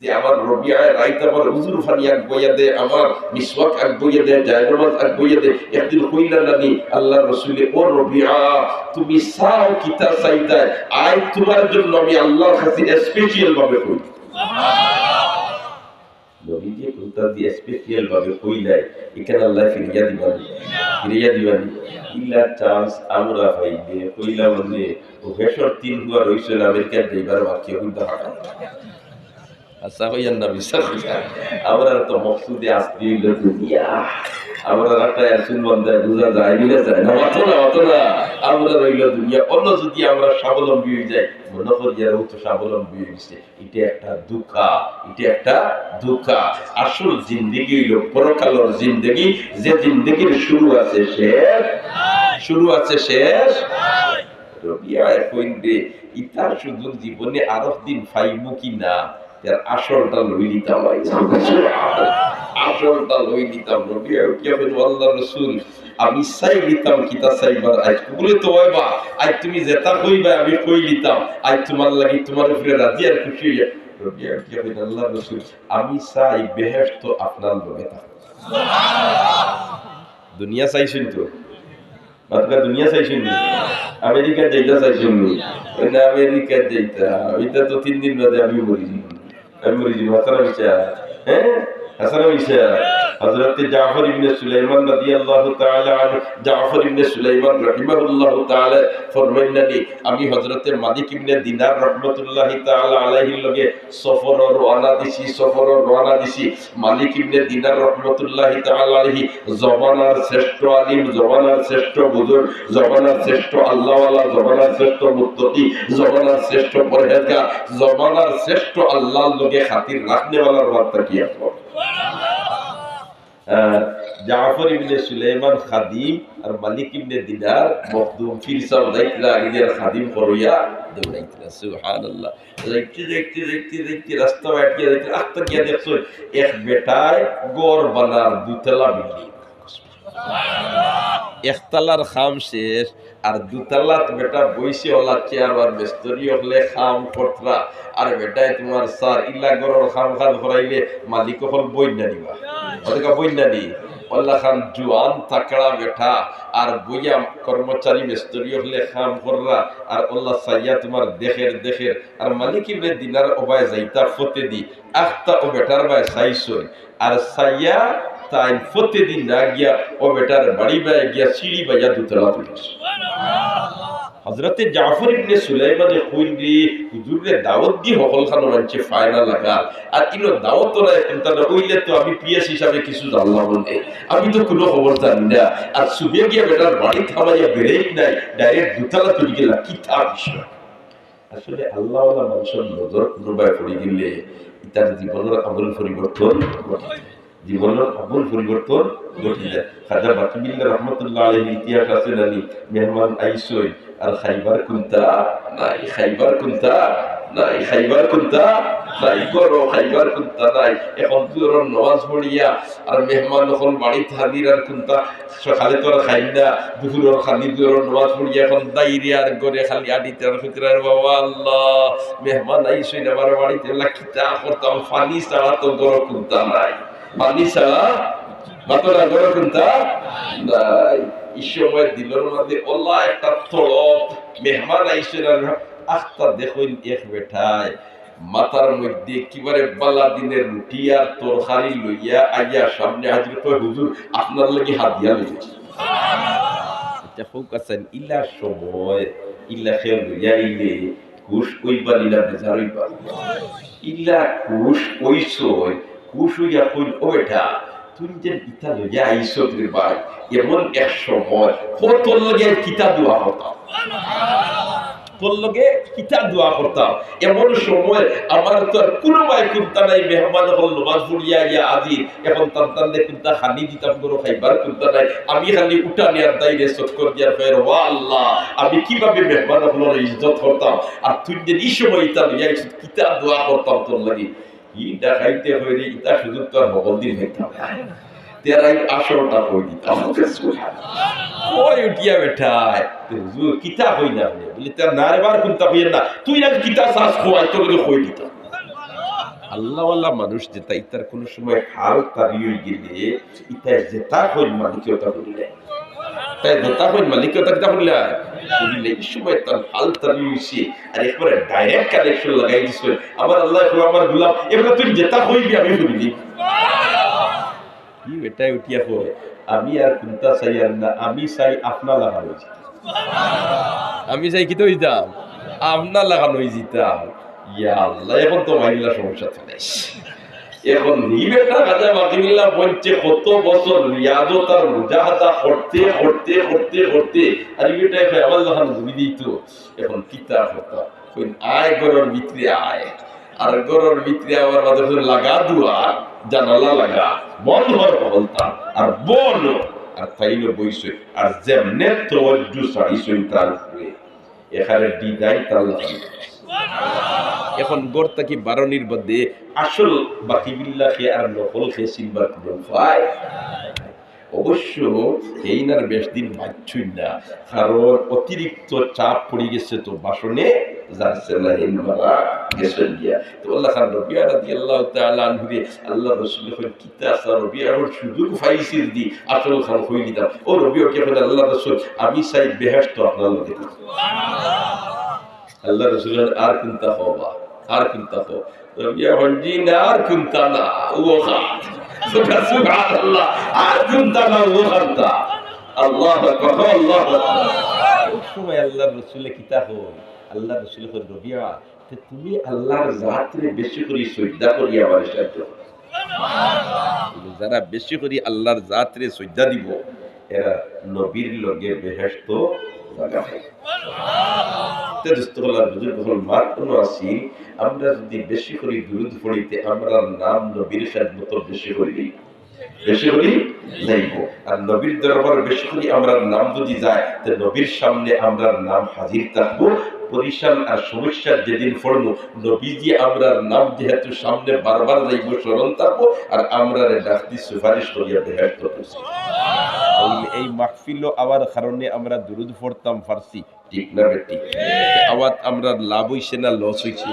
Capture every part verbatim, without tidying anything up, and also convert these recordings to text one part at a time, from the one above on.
যে আমার রবিআয় রাইত আমার উজুর পানি আগ বইয়া দে, আমার মিসওয়াক আগ বইয়া দে, জায়নামাজ আগ বইয়া দে। একদিন কইলা না নি আল্লার রসুলে, "ও রবিআ, তুমি চাও কিতা চাইতায়, আইজ তুমার জন্য আমি আল্লার কাছে special ভাবে কই।" নবীজি কুনটা দিয়া special ভাবে কইলায়, ইখান আল্লায় ফিরাইয়া দিবা নি, ফিরাইয়া দিবা নি। ইলা chance আমরা পাইলে কইলাম নে, ও হেশর তিন ফুয়া রইছে না, আমেরিকাত যাইবার বাকি এখন তো হাঁটা। আচ্ছা, কইয়ার না, মিছা কইয়ার। আমরার তো মকসুদে আসতে অইলো দুনিয়া। আমরার একটা আসল বান্দায় বুঝা যায়, মিলা যায় না, অত না, অত না। আমরার অইলো দুনিয়া। অন্য যদি আমরা স্বাবলম্বী অই যাই, মনে করি আর ও তো স্বাবলম্বী অই গেছে। ইটা একটা ধোঁকা, ইটা একটা ধোঁকা। আসল জিন্দেগি অইলো পরকালর জিন্দেগি, যে জিন্দেগির শুরু আছে শেষ, শুরু আছে শেষ। রবিআয় কইন রে, ইতার সুযোগ জীবনে আরক দিন পাইমু কি না, এর আসলটা লই নিতাম আইজ। আসলটা লই নিতাম। রবিআয় উঠিয়া কইন, "ও আল্লার রসুল, আমি চাই নিতাম কিতা চাইবার আইজ।" বলে, "তো ওই বা, আইজ তুমি যেতা কইবায় আমি কই নিতাম, আইজ তুমার লাগি, তুমার উপরে রাজি আর খুশি অইয়া।" রবিআয় উঠিয়া কইন, "আল্লার রসুল, আমি চাই বেহেশত আপনার লগে থাকো।" দুনিয়া চাইছইন তো? বাদকা দুনিয়া চাইছইন নি? আমেরিকা যাইতা চাইছইন নি? ওই না, আমেরিকা যাইতা। ওইটা তো তিন দিন বাদে আমি মরি যাইমু। আমি মরি যাইমু, হাছা না মিছা? হ্যাঁ? হাছা না মিছা? হযরতে জাফর ইবনে সুলাইমান রাদিয়াল্লাহু তাআলা আনহু, জাফর ইবনে সুলাইমান রাহিমাহুল্লাহু তাআলা ফরমাইন না নি, আমি হযরতে মালিক ইবনে দিনার রহমতুল্লাহি তাআলা আলাইহির লগে সফরো রওয়ানা দিছি, সফরো রওয়ানা দিছি। মালিক ইবনে দিনার রহমতুল্লাহি তাআলা আলাইহি জমানার শ্রেষ্ঠ আলিম, জমানার শ্রেষ্ঠ বুজুর্গ, জমানার শ্রেষ্ঠ আল্লাহওয়ালা, জমানার শ্রেষ্ঠ মুত্তাকি, জমানার শ্রেষ্ঠ পরহেজগার, জমানার শ্রেষ্ঠ আল্লাহর লগে খাতির রাখনেওয়ালার বার্তা কি এখন? আহ, জাফর ইবনে সুলাইমান খাদিম আর মালিক ইবনে দিনার মখদুম, পীর সাহেব যাইতরা, নিজের খাদিম করিয়া দৌড়াইতরা। সুবহানাল্লাহ। যাইতে, যাইতে, যাইতে, যাইতে, রাস্তা বাটিয়া যাইতে, আস্তা গিয়া দেখছইন, এক বেটায় ঘর বানার দুতলা building। একতলার কাম শেষ, আর দুতলাত বেটা বইছে অলা চেয়ার, আর মিস্ত্রি অকলে কাম করতরা, আর বেটায় তুমার স্যার ইলা ঘরর কাম কাজ করাইলে মালিক অকল বইন না নি বা? অতকা বইন না নি? অলা খান জুয়ান তাকড়া বেটা, আর বইয়া কর্মচারী মিস্ত্রি অকলে কাম কররা, আর অলা চাইয়া তুমার দেখের, দেখের, আর মালিক ইবনে দিনার অবায় যাইতা ফতেদি, আখতা ও বেটার বায় চাইছইন, আর চাইয়া তাইন ফতেদি না গিয়া ও বেটার বাড়ি বায় গিয়া সিঁড়ি বাইয়া দুতলা তুলছে। হযরতে জাফর ইবনে সুলাইমানে কইন রে, হুজুররে দাওয়াত দি হকল খানো মানষে পায় না লাগাল, আর ইনো দাওয়াত নাই, কুনতা না অইলে তো আমি পিএস হিসাবে কিছু জানলাম না, আমি তো কুনু খবর জানি না। আর সুবে গিয়া বেটার বাড়ি থামাইয়া বেরেক নাই, direct দুতলা তুলি গেলা, কিতা বিষয়? আসলে আল্লাহওয়ালা মানষর নজর কুনুবায় পড়ি গেলে ইতার জীবনর আমল পরিবর্তন ঘটি যায়। জীবনর আমল পরিবর্তন ঘটি যায়। খাজা বাকি বিল্লাহ রহমতুল্লাহ আলাইহির ইতিহাস আছে না নি? মেহমান আইছইন আর খাইবার কুনতা নাই, খাইবার কুনতা নাই, খাইবার কুনতা নাই, ঘরো খাইবার কুনতা নাই। এখন জোহরর নমাজ পড়িয়া আর মেহমান অকল বাড়িত হাজির আর কুনতা সকালে তো আর খাইন না, দুপুরর খালি জোহরর নমাজ পড়িয়া এখন দাইরে আর ঘরে খালি আটিতরা আর কইতরা, "বাবা আল্লাহ, মেহমান আইছইন আমার বাড়িত, ইলা কিতা করতাম, পানি ছাড়া তো ঘরো কুনতা নাই, পানি ছাড়া, মাতরা, ঘরো কুনতা নাই।" ই সময় দিলর মাঝে অলা একটা তড়প, মেহমান আইছইন আর আখতা দেখইন এক বেটায় মাথার মধ্যে একেবারে বালা দিনের রুটি আর তরকারি লইয়া আইয়া সামনে হাজির, কয়, "হুজুর, আপনার লাগি হাদিয়া লইয়া।" ইটা কউক্কা চাইন, ইলা সময়, ইলা কেউ লইয়া আইলে খুশ অইবা নি না বেজার অইবা? ইলা খুশ অইছইন, খুশ অইয়া কইন, "ও বেটা, তুই যে ইতা লইয়া আইছস রে ভাই, এমন এক সময়, ও তোর লগে কিতা দোয়া করতাম, তোর লগে কিতা দোয়া করতাম, এমন সময় আমার তো আর কুনুবায় কুনতা নাই, মেহমান অকল নমাজ পড়িয়া আইয়া হাজির, এখন তান তানরে কুনতা খানি দিতাম, ঘরো খাইবার কুনতা নাই, আমি খালি উঠানে আর দাইরে চক্কর দিয়ার ফের, ওয়া আল্লাহ, আমি কিভাবে মেহমান অকলর ইজ্জত করতাম, আর তুই যে ই সময় ইতা লইয়া আইছস, কিতা দোয়া করতাম তোর লাগি।" ই ডাকাইতে কইরে, ইতা সুযোগ তো আর হকল দিন পাইতাম না। তে রাইত আসরটা কই দিতাম। কই উঠিয়া বেটায়, "তে হুজুর, কিতা কইন আপনে?" বলে, "তে না রে বার কুনতা কইয়ের না, তুই আইজ কিতা চাস কো, আইজ তোর লগে কই দিতাম।" আল্লাহওয়ালা মানুষ যেটা, ইতার কোনো সময় হাল তারি অই গেলে ইতায় যেটা কইন মালিকে ওটা করিলে, তাই যেটা কইন মালিকে ওটা কিতা করিলা, করিলে। এই সময় তার হাল তারি অইছে, আর একবারে ডাইরেক্ট কানেকশন লাগাই দিছে। আমার আল্লাহ কয়, "আমার গোলাম, এবার তুই যেটা কইবি আমি করিলি।" কি বেটায় উঠিয়া কয়, "আমি আর কুন্তা চাইয়ার না, আমি চাই আপনার লাখান অই যিতাম।" আমি চাই কিতা অইতাম? আপনার লাখান অই যিতাম। ইয়া আল্লাহ, এখন তো মাইল্লা সমস্যা চলে। এখন ই বেটা খাজা বাকিবিল্লা বলছে কত বছর রিয়াজত আর মুজাহাদা করতে, করতে, করতে, করতে, আর ই বেটায় কয়, "আমার লাখান ঘুরি দিত।" এখন কিতা কথা? কইন, "আয় ঘরর ভিতরে আয়।" আর ঘরর ভিতরে আবার মাঝে মাঝে লাগা দুয়ার, জানালা লাগা, বন্ধ কর হকলতা, আর বল, আর তাইন বইছে, আর যেমনে তওয়াজ্জু ছাড়িছইন তার উপরে, এখানে ডিজাইন তার লাগে। এখন ঘর থাকি বারনির বাদে আসল বাকিবিল্লা কে আর নকল কে চিনবার কোনো উপায়? অবশ্য এইন আর বেশ দিন বাঁচছইন না, কারণ অতিরিক্ত চাপ পড়ি গেছে তো ভাষণে, যার সেলা এইন মারা গেছইন গিয়া। তো আল্লাহ খান রবিয়া রাদিয়াল্লাহু তাআলা আনহুরে আল্লাহ রসুল এখন কিতা আসা রবিয়া এখন সুযোগ পাইছিল দি আসল খান হই দিতাম। ও রবিয়া কে এখন আল্লাহ রসুল, আমি চাই বেহেশত আপনার লগে। আল্লাহ রসুল আর কুন্তা কইবা, আর কুন্তা কইবা। রবিয়া হন জি না, আর কুন্তা না, ও খান। সুবহানাল্লাহ, আর কুন্তা না, ও খানতা। আল্লাহু আকবার, আল্লাহু আকবার। ওই সময় আল্লাহর রসুলে কিতা কইন? আল্লাহর রসুলে কইন, "রবিয়া, তে তুমি আল্লাহর জাতরে বেশি করি সজদা করি আমারে সাহায্য করো।" যারা বেশি করি আল্লাহর জাতরে সজদা দিব, এরা নবীর লগে বেহেশত জাগা পাইব। তে দোস্ত হকল আর বুজুর্গ হকল, মাত কোনো আছি, আমরা যদি বেশি করি দুরুদ পড়ি তে আমরার নাম নবীর খেদমত বেশি করি, বেশি করি যাইব। আর নবীর দরবার বেশি করি আমরার নাম যদি যায়, তে নবীর সামনে আমরার নাম হাজির থাকবো। পরিশান আর সমস্যার যেদিন পড়বো, নবীজি আমরার নাম যেহেতু সামনে বারবার যাইব, স্মরণ থাকবো, আর আমরারে ডাক দি সুপারিশ করিয়া বেহেশত পৌঁছে। এই, এই মাহফিলও আওয়ার কারণে আমরা দুরুদ পড়তাম পারছি, ঠিক না বেঠিক? আওয়াত আমরার লাভ হইছে না লস হইছে?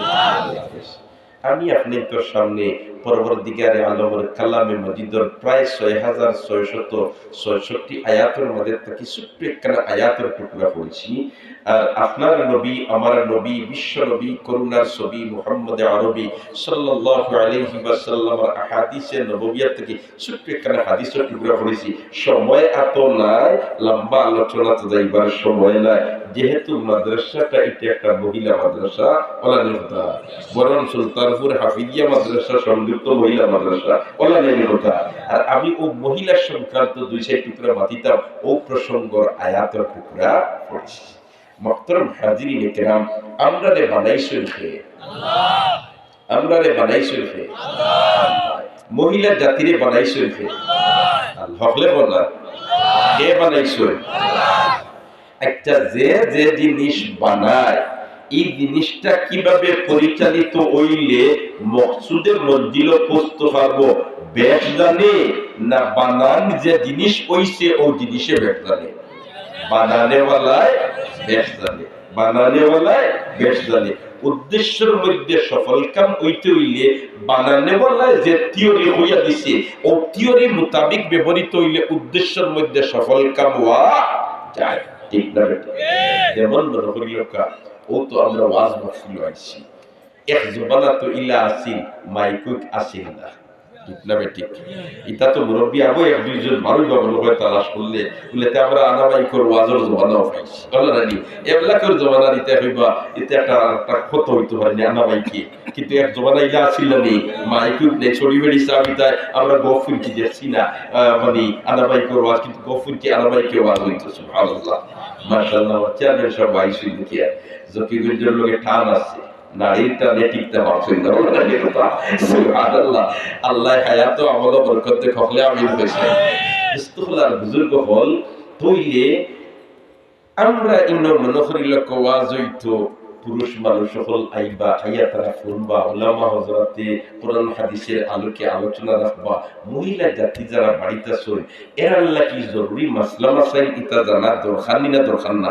আমি আপনি তোর সামনে পরবর্তীকারে আলমর কালামে মজিদর প্রায় ছয় হাজার ছয়শত ছয়ষট্টি আয়াতর মধ্যে থাকি ছোট্ট একখানা আয়াতর টুকরা পড়ছি। আর আপনার নবী, আমার নবী, বিশ্ব নবী, করুণার ছবি মুহাম্মদ আরবি সাল্লাল্লাহু আলাইহি ওয়াসাল্লামর আহাদিসে নববিয়া থাকি ছোট্ট একখানা হাদিসর টুকরা পড়ছি। সময় এত নাই, লম্বা আলোচনা তো যাইবার সময় নাই। যেহেতু মাদ্রাসাটা এটা একটা মহিলা মাদ্রাসা, ওলা নিয়ে কথা, বরং সুলতানপুর হাফিজিয়া মাদ্রাসা সংযুক্ত মহিলা মাদ্রাসা, ওলা নিয়ে কথা। আর আমি ও মহিলা সংক্রান্ত দুই চার টুকরা মাতিতাম, ও প্রসঙ্গর আয়াতর টুকরা পড়ছি। মহতরম হাজিরিন কেরাম, আমরারে বানাইছইন কে? আমরারে বানাইছইন কে? মহিলা জাতিরে বানাইছইন কে? আল্লাহ। হকলে বলা, কে বানাইছইন? আচ্ছা, যে যে জিনিস বানায়, এই জিনিসটা কিভাবে পরিচালিত হইলে মকসুদে মঞ্জিল পৌঁছতে পারবো, বেশ জানে, না বানান যে জিনিস হইছে, ও জিনিসে বেশ জানে? বানানেওয়ালায় বেশ জানে, বানানেওয়ালায় বেশ জানে। উদ্দেশ্যর মধ্যে সফল কাম হইতে হইলে বানানেওয়ালায় যে থিওরি হইয়া দিছে, ও থিওরি মোতাবেক ব্যবহৃত হইলে উদ্দেশ্যর মধ্যে সফল কাম হওয়া যায়, ঠিক না বেঠিক? যেমন মনে করি লোকা, ও তো আমরা ওয়াজ মাহফিল আইছি, এক জমানা তো ইলা আছিল, মাইকুক আছিল না, ঠিক না বেঠিক? ইতা তো মুরব্বী আগো এক দুইজন মানুষ বা মনে হয় তালাশ করলে, বলে, "তে আমরা আনা মাইকর ওয়াজর জমানাও পাইছি।" বলে না নি? এবলাকর জমানা দিতে হইবা, এতে একটা, একটা ক্ষত হইতে পারে না, আনা মাইকে। কিন্তু এক জমানা ইলা আছিল না নি? মাইকুক নেই, ছড়ি বেড়ি চাবিতায় আমরা গফ হুনছি দেখছি না, আহ, মানে, আনা মাইকর ওয়াজ, কিন্তু গফ হুনছি আনা মাইকে ওয়াজ হইতো, সুবহানাল্লাহ। মাশাআল্লাহ, আমার চেয়ারম্যান সাহেব আইসুই দেখিয়া, জকিগঞ্জের লগে টান আছে। নারীর টানে টিকতে পারছইন না, বলে না, এই কথা। সুবহানাল্লাহ। আল্লাহ হায়াত ও আমল বরকত দেখ, হকলে আমিন কইছে। দোস্ত হকল আর বুজুর্গ হকল, তইলে আমরা ইনো মনে করিলে ওয়াজ হইতো, পুরুষ মানুষ হকল আইবা, আইয়া তারা হুনবা, উলামা হজরতে কোরআন হাদিসের আলোকে আলোচনা রাখবা, মহিলা জাতি যারা বাড়িত আছইন, এরার লাগি জরুরি মাসলা মাসাইল ইতা জানা দরকার নি না দরকার না?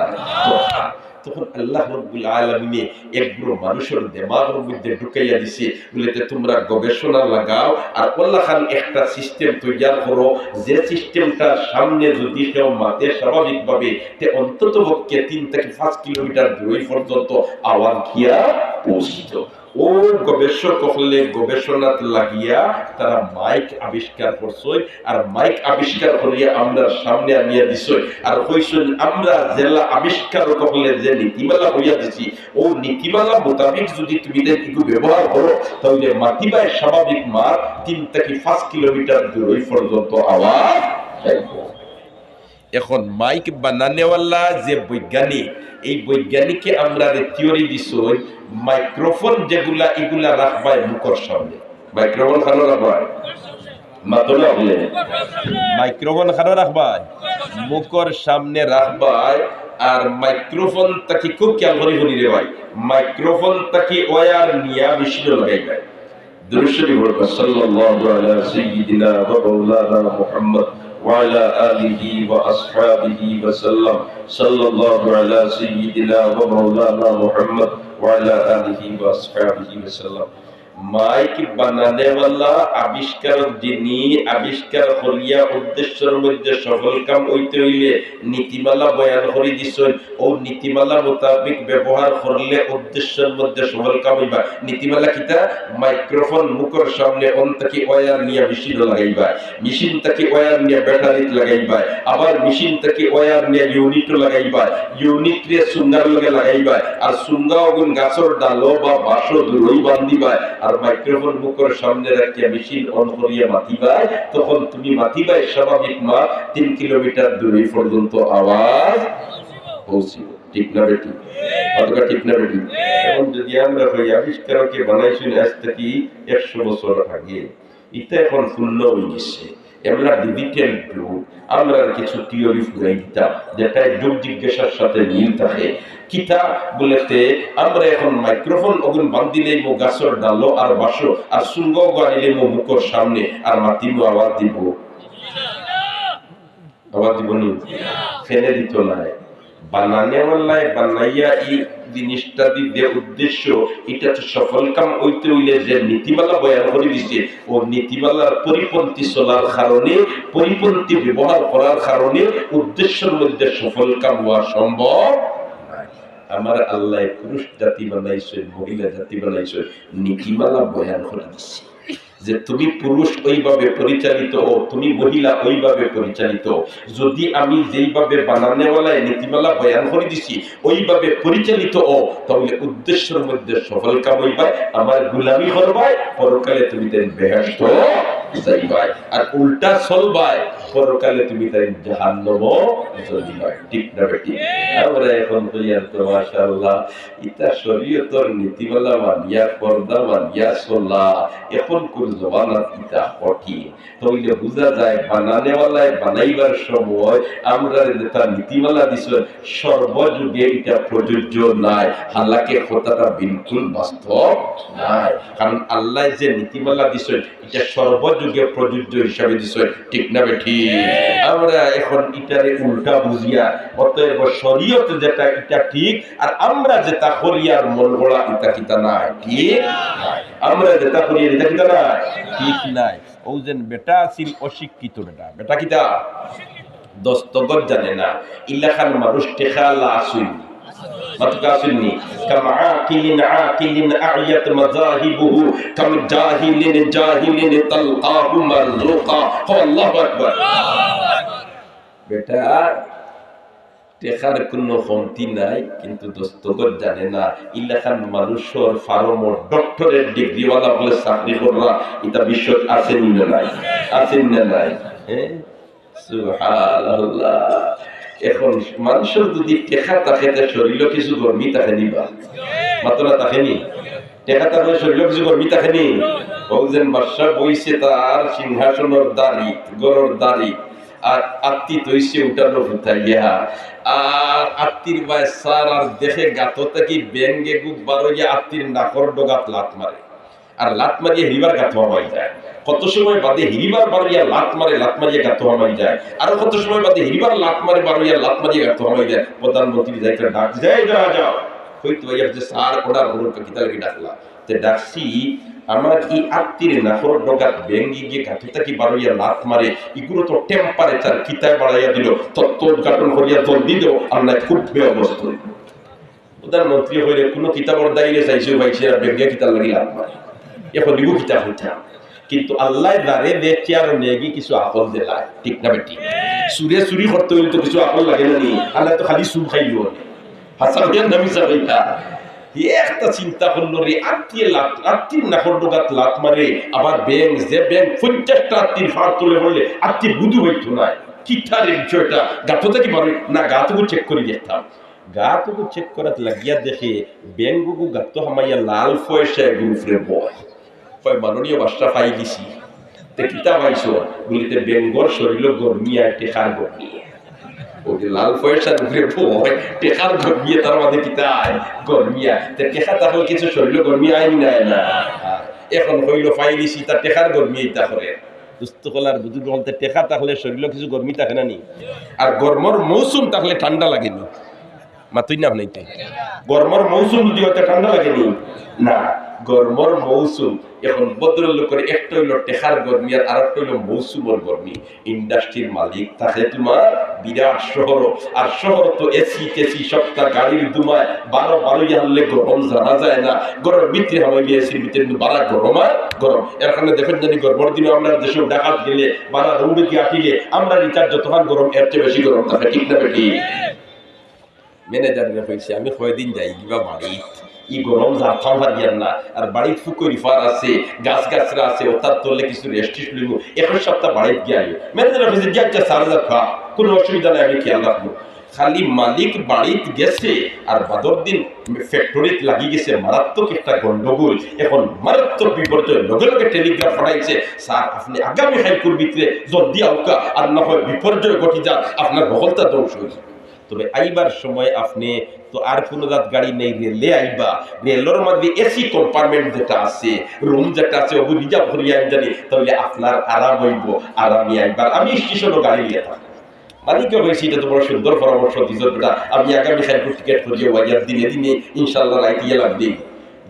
দরকার। তখন আল্লাহ রব্বুল আলামিনে একগুলো মানুষর দেমাগর মধ্যে ঢুকাইয়া দিছে, বলে, "তে তোমরা গবেষণা লাগাও, আর ওলা খান একটা সিস্টেম তৈয়ার করো, যে সিস্টেমটার সামনে যদি কেউ মাতে স্বাভাবিকভাবে, তে অন্তত পক্ষে তিন থেকে পাঁচ কিলোমিটার দূরই পর্যন্ত আওয়াজ গিয়া পৌঁছিত।" ও গবেষক অকলে গবেষণাত লাগিয়া তারা মাইক আবিষ্কার করছইন, আর মাইক আবিষ্কার করিয়া আমরার সামনে আনিয়া দিছইন, আর কইছইন, "আমরা যেলা আবিষ্কার অকলে যে নীতিমালা কইয়া দিছি, ও নীতিমালা মোতাবেক যদি তুমি তাই কিছু ব্যবহার করো, তাহলে মাতিবায় স্বাভাবিক মাত তিন থেকে পাঁচ কিলোমিটার দূরই পর্যন্ত আওয়াজ যাইব।" এখন মাইক বানানেওয়ালা যে বৈজ্ঞানিক, এই বৈজ্ঞানিকে আমরারে থিওরি দিছইন, মাইক্রোফোন যেগুলা, এগুলা রাখবায় মুখর সামনে। মাইক্রোফোন খানো রাখবায়, মাতো না বলে, মাইক্রোফোন খানো রাখবায়, মুখর সামনে রাখবায়। আর মাইক্রোফোন থাকি, খুব খেয়াল করি হুনি রে ভাই, মাইক্রোফোন থাকি ওয়্যার নিয়া মেশিনো লাগাইবায়। দুরূদ শরীফ পড়বা, সাল্লাল্লাহু আলা সাইয়্যিদিনা ওয়া মাওলানা মুহাম্মদ ওয়া আলা আলিহি ওয়া আসহাবিহি ওয়া সাল্লাম। সাল্লাল্লাহু আলা সাইয়্যিদিনা ওয়া মাওলানা মুহাম্মদ ওয়া আলা আলিহি ওয়া আসহাবিহি ওয়া সাল্লাম। মাইক বানানেওয়ালা, আবিষ্কারক যিনি, আবিষ্কার করিয়া উদ্দেশ্যর মধ্যে সফল কাম অইতে অইলে নীতিমালা বয়ান করি দিছইন। ও নীতিমালা মোতাবেক ব্যবহার করলে উদ্দেশ্যর মধ্যে সফল কাম অইবা। নীতিমালা কিতা? মাইক্রোফোন মুখর সামনে, অন থাকি ওয়্যার নিয়া মেশিনো লাগাইবা, মেশিন থাকি ওয়্যার নিয়া ব্যাটারিত লাগাইবা, আবার মেশিন থাকি ওয়্যার নিয়া ইউনিটো লাগাইবা, ইউনিটরে সুঙ্গার লগে লাগাইবা, আর সুঙ্গা অগুন গাছর ডালো বা বাঁশো দূরই বান্ধিবা, আর মাইক্রোফোন মুখর সামনে রাখিয়া মেশিন অন করিয়া মাতিবা। তখন তুমি মাতিবায় স্বাভাবিক মাত, তিন কিলোমিটার দূরই পর্যন্ত আওয়াজ পৌঁছিব। ঠিক না বেটি? কতটা ঠিক না বেটি? এখন যদি আমরা কই আবিষ্কারকে বানাইছইন আজ থাকি একশো বছর আগে, ইটা এখন পূর্ণ অই গেছে। আমরা ডিজিটাল যুগ, আমরা কিছু থিওরি ফুরাই দিতাম, যেটা যুগ জিজ্ঞাসার সাথে মিল থাকে। কিতা বলেতে, আমরা এখন মাইক্রোফোন অগুন বান্ধিলেইমু গাছর ডালো আর বাঁশো, আর সুঙ্গা অগু আনিলেইমু মুখর সামনে, আর মাতিমু, আওয়াজ দিব। আওয়াজ দিব নি? ফেলে দিত নাই। বানানেওয়ালায় বানাইয়া এই জিনিসটা দি যে উদ্দেশ্য, এটা তো সফল কাম অইতে অইলে যে নীতিমালা বয়ান করি দিছে, ও নীতিমালার পরিপন্থী চলার কারণে, পরিপন্থী ব্যবহার করার কারণে উদ্দেশ্যর মধ্যে সফল কাম হওয়া সম্ভব নায়। আমার আল্লায় পুরুষ জাতি বানাইছইন, মহিলা জাতি বানাইছইন, নীতিমালা বয়ান করি দিছে। যে তুমি পুরুষ ওইভাবে পরিচালিত হও, তুমি মহিলা ওইভাবে পরিচালিত হও। যদি আমি যেইভাবে বানানেওয়ালায় নীতিমালা বয়ান করি দিছি, ওইভাবে পরিচালিত হও, তাহলে উদ্দেশ্যর মধ্যে সফল কাম অইবায়, আমার গোলামি করবায়, পরকালে তুমি তাইন বেহেশত যাইবায়। আর উল্টা চলবায়, পরকালে তুমি তাইন জাহান্নামো জ্বলিবায়। ঠিক না বেটি? আমরা এখন কইয়ার তো মাশাআল্লাহ, ইতা শরীয়তর নীতিমালা মানিয়া, পর্দা মানিয়া চলা, এখনকুর জমানাত ইতা কঠিন। তাইলে বুঝা যায়, বানানেওয়ালায় বানাইবার সময় আমরারে যেটা নীতিমালা দিছইন, সর্বযুগে ইটা প্রযোজ্য নায়। হালাকে কথাটা বিলকুল বাস্তব নায়, কারণ আল্লায় যে নীতিমালা দিছইন, ইটা সর্বযুগে প্রযোজ্য হিসাবে দিছইন। ঠিক না বেটি? আমরা এখন ইটারে উল্টা বুঝিয়া, অতএব শরীয়ত যেটা, ইটা ঠিক, আর আমরা যেটা করিয়ার মন গড়া, ইটা কিতা নায়, ঠিক নায়। আমরা যেটা করিয়ার, ইটা কিতা নায়, ঠিক নায়। ও যেন বেটা আছিল অশিক্ষিত বেটা, বেটা কিতা? দস্তখত জানে না। ইলাখান মানুষ টেকাআলা আছইন নি? মাতকা আছইন নি? কাম আকিলিন আকিলিন আ'য়াত মাযাহিবুহু, কাম জাহিলিন জাহিলিন তালকাহু মারজুকা। কও আল্লাহু আকবার। বেটা, টেকার কুনু কমতি নাই, কিন্তু দস্তখত জানে না। ইলাখান মানুষর ফার্মর ডক্টরেট ডিগ্রিওয়ালা অকলে চাকরি কররা, ইতা বিশ্বত আছে নি না নাই? আছে নি না নাই? হ্যাঁ? সুবহানাল্লাহ। এখন মানুষর যদি টেকা থাকে, তে শরীলো কিছু গরমি থাকে নি বা? মাতো না, থাকে নি? টেকা থাকলে শরীলো কিছু গরমি থাকে নি? ও যেন বাদশা বইছে তার সিংহাসনর দাড়ি, ঘরর দাড়ি, আর আত্তি তইছে উঠানো ফুতাইয়া, আর আত্তির বায় সার আর দেখে গাতো থাকি বেঙ্গে গুপ বারইয়া আত্তির নাকর ডগাত লাত মারে। আর লাত মারিয়া হিরিবার গাতো হামাই যায়। কত সময় বাদে হিরিবার বারইয়া লাত মারে, লাত মারিয়া গাতো হামাই যায়। আরো কত সময় বাদে হিরিবার লাত মারে, বারইয়া লাত মারিয়া গাতো হামাই যায়। প্রধানমন্ত্রী যাইতে ডাক দেয়, "এই যাও, যাও।" কইতো ভাই, যে স্যার অর্ডার করুন, তো কিতা লাগি ডাকলা? তে ডাকছি, আমার ই আত্তির নাকর ডগাত ব্যাঙ গিয়া গাতো থাকি বারইয়া লাত মারে, ইগুরে তো টেম্পারেচার কিতায় বাড়াইয়া দিল, তত্ত্ব উদ্ঘাটন করিয়া জলদি দেও, আমরা খুব বেঅবস্থ। প্রধানমন্ত্রী কইলে, "কোনো কিতাবর দাইরে চাইছো, পাইছি না, ব্যাঙে কিতার লাগি লাত মারে?" এখন ইগু কিতা কইতাম। কিন্তু আল্লায় যারে যে চেয়ার নেগি কিছু আকল দিলায়, ঠিক না বেটি? চুরে চুরি করতে অইলে তো কিছু আকল লাগে না নি? আল্লায় তো খালি চুর খাইলো না। হাছা কইয়া না মিছা কইতা? ই একটা চিন্তা করলো রে, আত্তিয়ে লাত, আত্তির নাকর ডগাত লাত মারে, আবার ব্যাঙ, যে ব্যাঙ পঞ্চাশটা আত্তির ফাড় তুলে পড়লে আত্তির বুধু হইতো না। কিতা রে বিষয়টা? গাতো থাকি বারই না, গাতগু চেক করি দেখতাম। গাতগু চেক করাত লাগিয়া দেখে, ব্যাঙগু গাতো হামাইয়া লাল পয়সা এগুর উপরে বয়। কয়, "মাননীয় বাদশা, পাইলিছি।" "তে কিতা পাইছো?" বলে, "তে ব্যাঙর শরীলো গরমি আর টেকার গরমি।" ওই যে লাল পয়সার উপরে বয়, টেকার গরমি, তার মানে কিতা আয়? গরমি আয়। তে টেকা থাকলে কিছু শরীলো গরমি আয় নি না, আয় না? এখন কইলো, "পাইলিছি, তার টেকার গরমি ইতা করে।" দুস্ত কলার বুজুর্গ বলতে, টেকা থাকলে শরীলো কিছু গরমি থাকে না নি? আর গরমর মৌসুম থাকলে ঠান্ডা লাগে নি? মাতইন না হুনাইতে। গরমর মৌসুম যদি অয় তে ঠান্ডা লাগে নি? না, গরমর মৌসুম। এখন ভদ্রলোকর একটা অইলো টেকার গরমি আর আরেকটা অইলো মৌসুমর গরমি। ইন্ডাস্ট্রির মালিক থাকে তোমার বিরাট শহর, আর শহর তো এসি টেসি সবটা গাড়ির ধুমায়, বারো বারো ইয়ারলে গরম জানা যায় না। ঘরর ভিতরে হামাইলে এসির ভিতরে কিন্তু বারা গরম আর গরম। এর কারণে দেখইন জানি গরমর দিনে আমরা যেসব ডাকাত গেলে, বারা রুমে গিয়া আটিলে, আমরা রিচার্জ যতখান গরম, এর চেয়ে বেশি গরম থাকে, ঠিক না বেটি? ম্যানেজাররে কইছি, "আমি কয়দিন যাইগিবা বাড়িত, ই গরম জারতাম পারিয়ার না, আর বাড়িত ফুকরি ফার আছে, গাছ গাছরা আছে, ওটার তলে কিছু রেস্ট টেস্ট লইমু, এক সপ্তাহ বাড়িত গিয়া আইও।" ম্যানেজাররে কইছি, "জি আচ্ছা স্যার, যা খা, কোনো অসুবিধা নাই, আমি খেয়াল রাখমু।" খালি মালিক বাড়িত গেছে, আর বাদর দিন ফ্যাক্টরিত লাগি গেছে মারাত্মক একটা গন্ডগোল। এখন মারাত্মক বিপর্যয়, লগে লগে টেলিগ্রাফ পাঠাইছে, "স্যার, আপনে আগামী কাইলকুর ভিতরে জলদি আউক্কা, আর না হয় বিপর্যয় ঘটি যার, আপনার হকলতা ধ্বংস অইছে।" তবে আইবার সময় আপনে তো আর কোনো জাত গাড়ি নেই, রেলে আইবা। রেলর মাঝে এসি কম্পার্টমেন্ট যেটা আছে, রুম যেটা আছে, ওগু রিজার্ভ করিয়া আইন জানি, তাহলে আপনার আরাম অইবো, আরামে আইবার। আমি স্টেশনও গাড়ি নিয়ে থাকবো। মালিকে কইছে, "এটা তো বড় সুন্দর পরামর্শ দিছো বেটা, আমি আগামী কাইলকুর টিকিট করিয়া ওয়াইয়ার দিনে দিনে ইনশাআল্লাহ রাইতে গেলাম দিন।"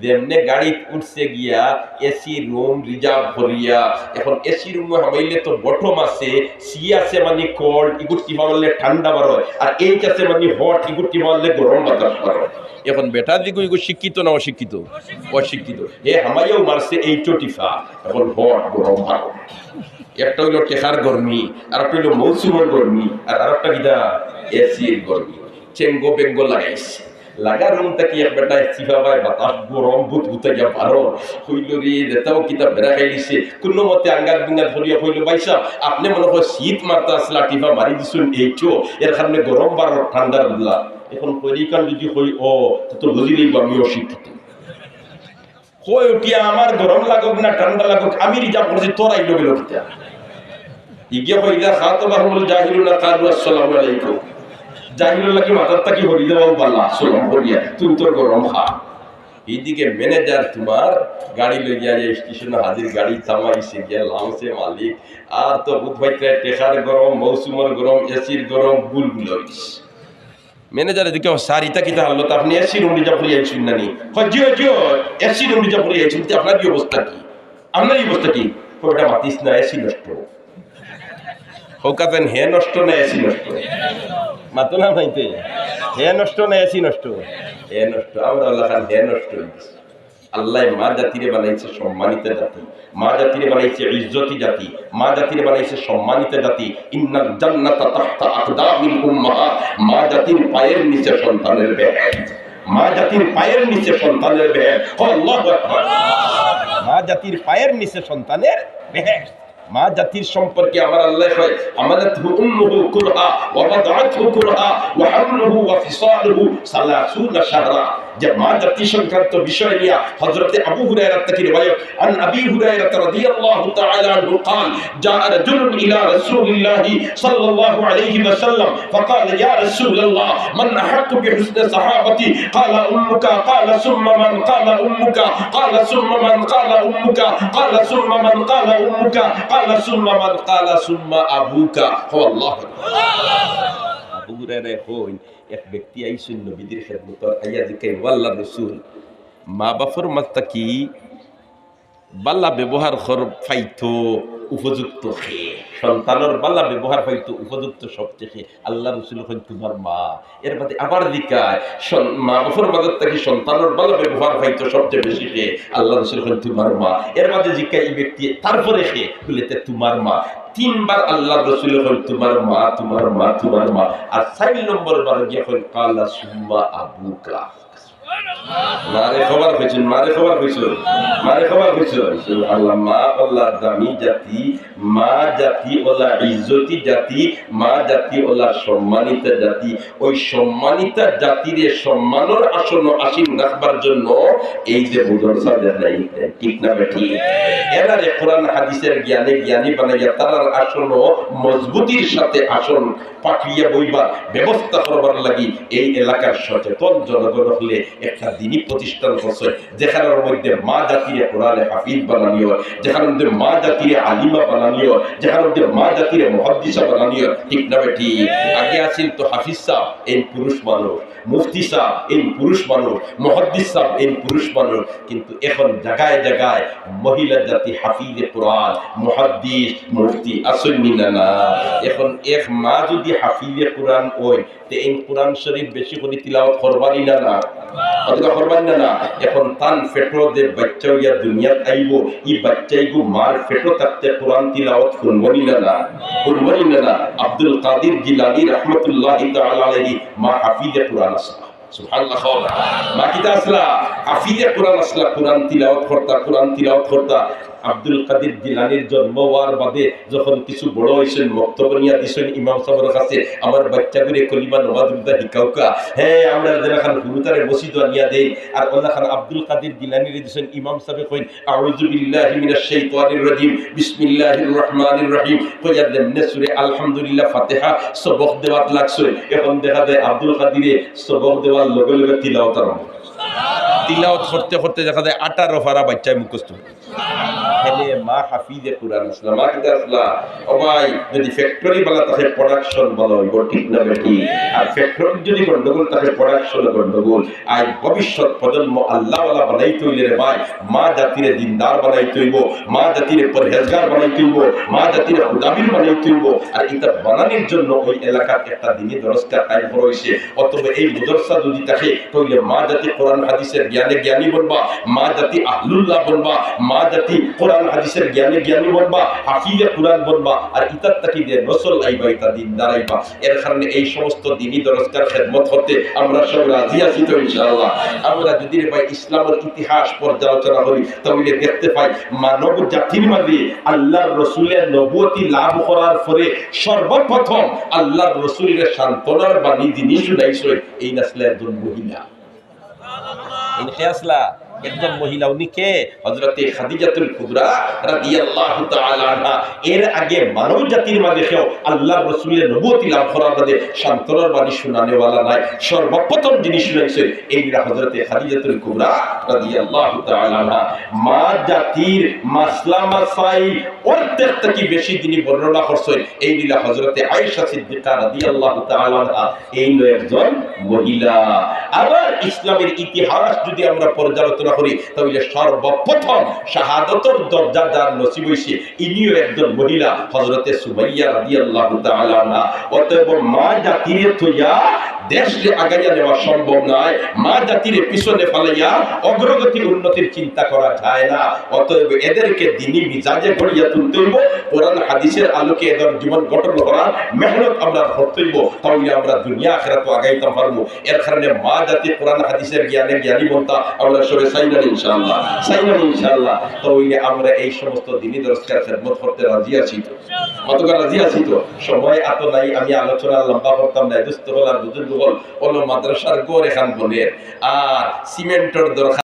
যেমনে গাড়িত উঠছে গিয়া এসি রুম রিজার্ভ করিয়া, এখন এসি রুমে হামাইলে তো বটম আছে, সি আছে মানে কোল্ড, ইগু টিপা মারলে ঠান্ডা বারয়, আর এইচ আছে মানে হট, ইগু টিপা মারলে গরম বাতাস বারয়। এখন বেটা দিগু ইগু শিক্ষিত না অশিক্ষিত? অশিক্ষিত। হে হামাইয়াও মারছে এইচও টিপা, এখন হট গরম বারয়। একটা অইলো টেকার গরমি, আর একটা অইলো মৌসুমর গরমি, আর আরেকটা কিতা? এসির গরমি। চেঙ্গো বেঙ্গো লাগাইছে। লাগা রুম থাকি এক বেটায় চিপা বায় বাতাস গরম বুত বুতাইয়া বারো। কইলো, "রে, যেতাও কিতা বেড়া খাই দিছে।" কোনো মতে আঙ্গাত বিঙ্গাত করিয়া কইলো, "ভাই সাহেব, আপনে মনে হয় শীত মারতা আসলা, টিপা মারি দিছইন এইচও, এর কারণে গরম বারো ঠান্ডার বদলা।" এখন কইরিকান যদি কই, "ও, তে তো বুঝিলেই আমি অশিক্ষিত।" কই উঠিয়া, "আমার গরম লাগুক না ঠান্ডা লাগুক, আমি রিজার্ভ করছি, তোর আইলো গেলো কিতা?" ইগিয়ে কই, "ইযা খাতাবাহুমুল জাহিলুনা ক্বালু আসসালামু আলাইকুম।" জাহিলর লাগি মাথার থাকি হরি দেওয়াও বালা, সালাম করিয়া, "তুই তোর গরম খা।" এইদিকে ম্যানেজার তোমার গাড়ি লইয়া যে স্টেশনে হাজির, গাড়ি থামাইছে গিয়া, লামছে মালিক, আর তো বুধ ভাই টেকার গরম, মৌসুমর গরম, এসির গরম, গুলগুলা অইছে। ম্যানেজার এদিকে, "ও স্যার, ইতা কিতা হালত? আপনে এসি রুম রিজার্ভ করিয়া আইছইন না নি?" কয়, "জি অয়, জি অয়, এসি রুম রিজার্ভ করিয়া আইছি।" "তে আপনার ই অবস্থা কি? আপনার ই অবস্থা কি?" কয়, "ওটা মাতিস না, এসি নষ্ট।" কউক্কা চাইন, হে নষ্ট না এসি নষ্ট? মাতো না মাইতে। হে নষ্ট না এসি নষ্ট? হে নষ্ট। আমরার লাখান হে নষ্ট অই গেছে। আল্লায় মা জাতিরে বানাইছে সম্মানিত জাতি, মা জাতিরে বানাইছে ইজ্জতি জাতি, মা জাতিরে বানাইছে সম্মানিত জাতি। ইন্নাল জান্নাতা তাহতা আকদামিল উম্মাহাত, মা জাতির পায়ের নিচে সন্তানের বেহেশত, মা জাতির পায়ের নিচে সন্তানের বেহেশত। কও আল্লাহু আকবার। মা জাতির পায়ের নিচে সন্তানের বেহেশত। মা জাতির সম্পর্কে আমার আল্লায় কয়, "হামালাতহু উম্মুহু কুরহা ওয়া ওয়াদাআতহু কুরহা ওয়া হামলুহু ওয়া ফিসালুহু সালাসুনা শাহরা।" যে মা জাতি সংক্রান্ত বিষয় নিয়া হযরতে আবু হুরায়রা থাকি রিওয়ায়াত, عن أبي هريرة رضي الله تعالى عنه قال: جاء رجل إلى رسول الله صلى الله عليه وسلم فقال: يا رسول الله، من أحق بحسن صحابتي؟ قال: أمك. قال: ثم من؟ قال: أمك. قال: ثم من؟ قال: أمك. قال: ثم من؟ قال: أمك. قال: ثم من؟ قال: ثم أبوك. هو الله أكبر. আবু হুরায়রা কইন, এক ব্যক্তি আইছইন নবীজির খেদমতো, আইয়া জিকাইন, "ও আল্লাহর রসুল, মা বাপর মাঝ থাকি বালা ব্যবহার কর-, পাইতো উপযুক্ত কে? সন্তানর বালা ব্যবহার পাইতো উপযুক্ত সবচেয়ে কে?" আল্লাহর রসুল কইন, "তুমার মা।" এর বাদে আবার জিকায়, সন-, মা বাপর মাঝ থাকি সন্তানর বালা ব্যবহার পাইতো সবচেয়ে বেশি কে? আল্লাহর রসুল কইন, "তুমার মা।" এর বাদে জিকায় ই ব্যক্তি, "তারপরে কে?" বুলে, "তে তুমার মা।" তিনবার আল্লাহর রসুল কইন, "তুমার মা, তুমার মা, তুমার মা।" আর চাইর নম্বর বার গিয়া কইন, "কালা সুম্মা আবুকা।" মারে খবর কইছইন, মারে খবর কইছইন, মারে খবর কইছইন। সুবহানাল্লাহ, মা অলা দামি জাতি, মা জাতি অলা ইজ্জতি জাতি, মা জাতি অলা সম্মানিতা জাতি। ওই সম্মানিতা জাতিরে সম্মানর আসনো আসীন রাখবার জন্য এই যে মাদ্রাসা দেখাই, ঠিক না বেঠিক? এরারে কোরআন হাদিসের জ্ঞানে জ্ঞানী বানাইয়া তারার আসনো মজবুতির সাথে আসন পাকড়িয়া বইবার ব্যবস্থা করবার লাগি এই এলাকার সচেতন জনগণ অকলে একটা দিনী প্রতিষ্ঠান করছে, যেখানর মধ্যে মা জাতিরে কোরআনে হাফিজ বানানি অয়, যেখানর মধ্যে মা জাতিরে আলিমা বানানি অয়, যেখানর মধ্যে মা জাতিরে মুহাদ্দিসা বানানি অয়, ঠিক না বেঠিক? আগে আছিল তো হাফিজ সাব, এইন পুরুষ মানুষ, মুফতি সাব, এইন পুরুষ মানুষ, মুহাদ্দিস সাব, এইন পুরুষ মানুষ, কিন্তু এখন জাগায় জাগায় মহিলা জাতি হাফিজে কোরআন, মুহাদ্দিস, মুফতি আছইন নি না? না। এখন এক মা যদি হাফিজে কোরআন অয়, তে এইন কোরআন শরীফ বেশি করি তিলাওয়াত করবা নি না? না। অথবা করবা নি না? না। এখন তান পেটো যে বাচ্চা অইয়া দুনিয়াত আইবো, ই বাচ্চাইগু মার পেটো থাকতে কোরআন তিলাওয়াত হুনবো নি না? না। হুনবো নি না? না। আব্দুল কাদির জিলানী রহমতুল্লাহি তাআলা আলাইহি মা হাফিজে কোরআন আছলা। সুবহানাল্লাহ। মা কিতা আছলা? হাফিজে কোরআন আছলা, কোরআন তিলাওয়াত করতা, কোরআন তিলাওয়াত করতা। আব্দুল কাদির জিলানীর জন্ম অওয়ার বাদে যখন কিছু বড় অইছইন, মক্তব নিয়া দিছইন ইমাম সাবর কাছে, "আমার বাচ্চাগুরে কলিমা নমাজ রোজা হিকাউক্কা।" হে, আমরা যেলাখান হুরুতারে মসজিদ আনিয়া দেইন, আর অলাখান আব্দুল কাদির জিলানীরে দিছইন, ইমাম সাবে কইন, "আউযু বিল্লাহি মিনাশ শাইতানির রাজিম, বিসমিল্লাহির রহমানির রহিম।" কইয়া যেমনে সুরে আলহামদুলিল্লাহ, ফাতিহা সবক দেওয়াত লাগছইন। এখন দেখা যায় আব্দুল কাদিরে সবক দেওয়ার লগে লগে তিলাওয়াত আরম্ভ। তিলাওয়াত করতে করতে দেখা যায় আঠারো পারা বাচ্চায় মুখস্থ। তাইলে মা হাফিজে কোরআন আছলা, মা কিতা আছলা? ও ভাই, যদি factory বালা থাকে, production বালা অইবো, ঠিক না বেঠিক? আর factory যদি গন্ডগোল থাকে, production গন্ডগোল। আজ ভবিষ্যৎ প্রজন্ম আল্লাহওয়ালা বানাইতে অইলে রে ভাই, মা জাতিরে দিনদার বানাইতে অইবো, মা জাতিরে পরহেজগার বানাইতে অইবো, মা জাতিরে খুদাবির বানাইতে অইবো। আর ইতা বানানির জন্য ওই এলাকাত একটা দিনী দরসগাহ কায়েম করা অইছে। অতএব এই মাদ্রাসা যদি থাকে, তাইলে মা জাতি কোরআন হাদিসের জ্ঞানে জ্ঞানী বনবা, মা জাতি আহলুল্লাহ বনবা, মা জাতি কোরআন হাদিসের জ্ঞানে জ্ঞানী বনবা, হাফিজে কোরআন বনবা। আর ইতার থাকি যে নসল আইবা, ইতা দিনদার আইবা। এর কারণে এই সমস্ত দিনী দরসগার খেদমত করতে আমরা সব রাজি আছি তো ইনশাআল্লাহ? আমরা যদি রে ভাই ইসলামের ইতিহাস পর্যালোচনা করি, তাহলে দেখতে পাই মানব জাতির মাঝে আল্লাহর রসুলের নবুয়তি লাভ করার পরে সর্বপ্রথম আল্লাহর রসুলের সান্ত্বনার বাণী যিনি শুনাইছইন, এইন আছলা একজন মহিলা। এইন কে আছলা? একজন মহিলা। উনি কে? হযরতে খাদিজাতুল কুবরা রাদিয়াল্লাহু তাআলা আনহা। এর আগে মানব জাতির মাঝে কেউ আল্লাহর রসুলের নবুয়তি লাভ করার বাদে সান্ত্বনার বাণী শুনানেওয়ালা নাই। সর্বপ্রথম যিনি শুনাইছইন, এইন অইলা হযরতে খাদিজাতুল কুবরা রাদিয়াল্লাহু তাআলা আনহা। মা জাতির মাসলা মাসাইল অর্ধেক থাকি বেশি যিনি বর্ণনা করছইন, এইন অইলা হযরতে আয়েশা সিদ্দিকা রাদিয়াল্লাহু তাআলা আনহা। এইন একজন মহিলা। আবার ইসলামের ইতিহাস যদি আমরা পর্যালোচনা করি, তাহলে সর্বপ্রথম শাহাদতর দরজা যার নসিব অইছে, ইনিও একজন মহিলা, হযরতে সুমাইয়া রাদিয়াল্লাহু তাআলা আনহা। অতএব মা জাতিরে থইয়া দেশরে আগাইয়া নেওয়া সম্ভব নয়, মা জাতিরে পিছনে ফালাইয়া অগ্রগতি উন্নতির চিন্তা করা যায় না। অতএব এদেরকে দিনী মিজাজে গড়িয়া তুলতে অইবো, কোরআন হাদিসের আলোকে এদের জীবন গঠন করার মেহনত আমরা করতে অইবো, তাহলে আমরা দুনিয়া আখেরাত আগাইতাম পারবো। এর কারণে মা জাতি কোরআন হাদিসের জ্ঞানে জ্ঞানী বনতা আমরা সবে চাই না ইনশাআল্লাহ, চাই না ইনশাআল্লাহ। তাহলে আমরা এই সমস্ত দিনী দরসগার খেদমত করতে রাজি আছি তো? কতটা রাজি আছি তো? সময় এত নাই, আমি আলোচনা লম্বা করতাম না। দোস্ত হল আর বুজুর্গ অইলো মাদ্রাসার ঘর এখান বনের, আর সিমেন্টর দরকার।